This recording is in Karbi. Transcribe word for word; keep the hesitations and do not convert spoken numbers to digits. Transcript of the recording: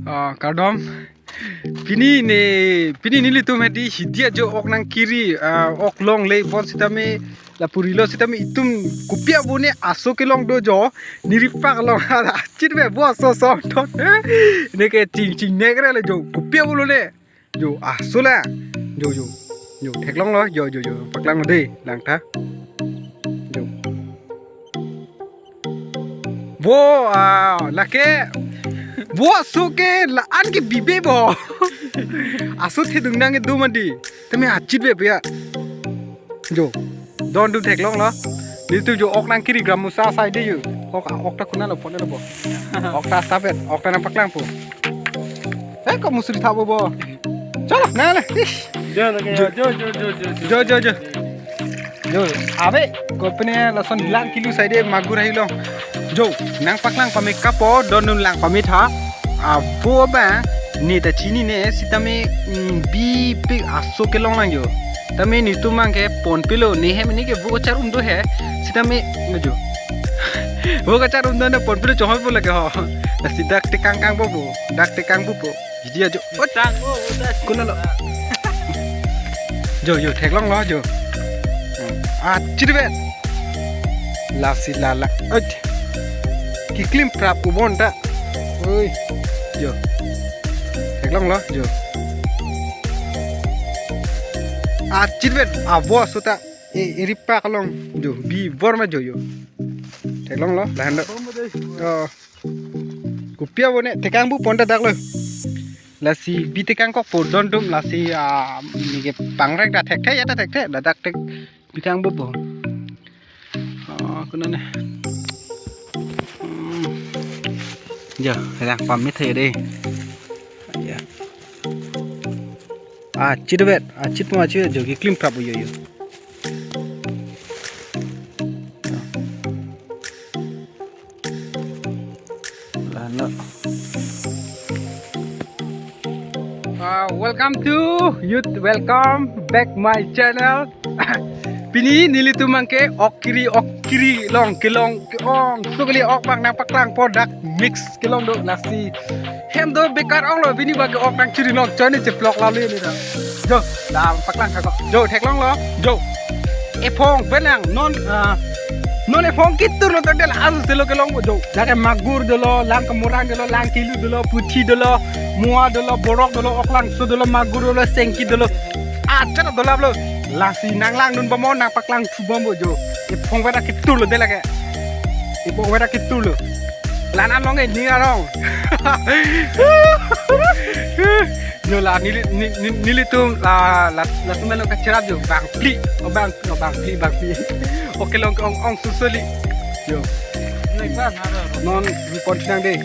Ah, kardom. Pini ne, pini nelitum hadi hidia jo ok nangkiri, ah, ok longle bonsitame lapu rilo sitame itum kopi abo ne aso kelong do jo, neripak along achitvet vo aso so thot. Neke ching ching nek re le jo, kopi abo lone. Jo, aso la. Jo, jo. Jo, theklonglo. Jo, jo, jo. Paklang dei, langtha. Jo. Vo, ah, lake. Vo aso ke la-an ke bibe vo. Aso thedung nangkedo mati. Tame achitvet ya. Jo. Don dun theklonglo. Nelitum jo ok nangkiri gramosa asai dei jo. Ok, ok ta konatlo pon lo bo. Ok ta asapvet, ok ta nangpaklangpo. Eh, kok musri thap bo. Chalo, nale. Ish. Jo, jo, jo. Jo, jo, jo. Jo, ave, kopine lason lang kilo asai dei magur ahilong. Jo, nangpaklang pame kapo, don dun lang pame tha. Avo ba, ne ta chinine, sitame, mm, bipik aso kelong lang jo. Tame netum abang ke ponpelo, ne hem ne ke vo kachar um do he. Sitame, jo. Vo kachar um do ne ponpelo chonghoi po lake ho. Lasi dak tekang kang po po, dak tekang po po. Hidia jo. Ot. Tang po, udah. Konatlo. Jo, jo, theklonglo, jo. Achitvet. Lasi lala. Ot. Keklim prap ubon ta. Oi. Jo. Theklonglo, jo. Achitvet avo aso ta. E, eripak along, jo. Bivor ma jo, jo. Theklonglo, lahenlo. Oh. Kopi abo ne, tekang pu pon ta daklo. Lasi bi tekang kok po don dun lasi, ah, neke pangrek ta thekthe, ya ta thekthe, ladak tek bi tekang pu po. Oh, konane. Hmm. Jo, lang pame tha dei. Ya. Achitvet, achit mo achit jo keklim prap yo yo. Lalo. Uh, welcome to youth, welcome back my channel. Pini nelitum abang ke ok kiri, ok kiri long kelong ke-ong. So kali ok abang nangpaklang po dak mix kelong do lasi. Hem do bekar onglo pini abang ke ok nangkiri long choi ne cheplok lalo ne da. Jo, nangpaklang kha ko. Jo, theklonglo. Jo. Ephong benang non, ah, non ephong kitur lo tangdel aso selo kelong bo jo. Lake magur dolo, lang kemorang dolo, lang kilu dolo, puthi dolo, moa dolo, borok dolo, oklangso dolo, magur dolo, sengki dolo. Achar dolaplo. Lasi nanglang dun bomnon nangpaklang thu bomnon jo. Ephong bera kitur lo de lake. Ephong bera kitur lo. Lanan long e ning arong. Jo la neli, ni, ni, nelitum la, la, latum lo kacherap jo bangphli. Oh, bang, oh, bangphli, bangphli. Ok kelong ke-ong, ong susuli. Jo. Non ri pon thinang dei.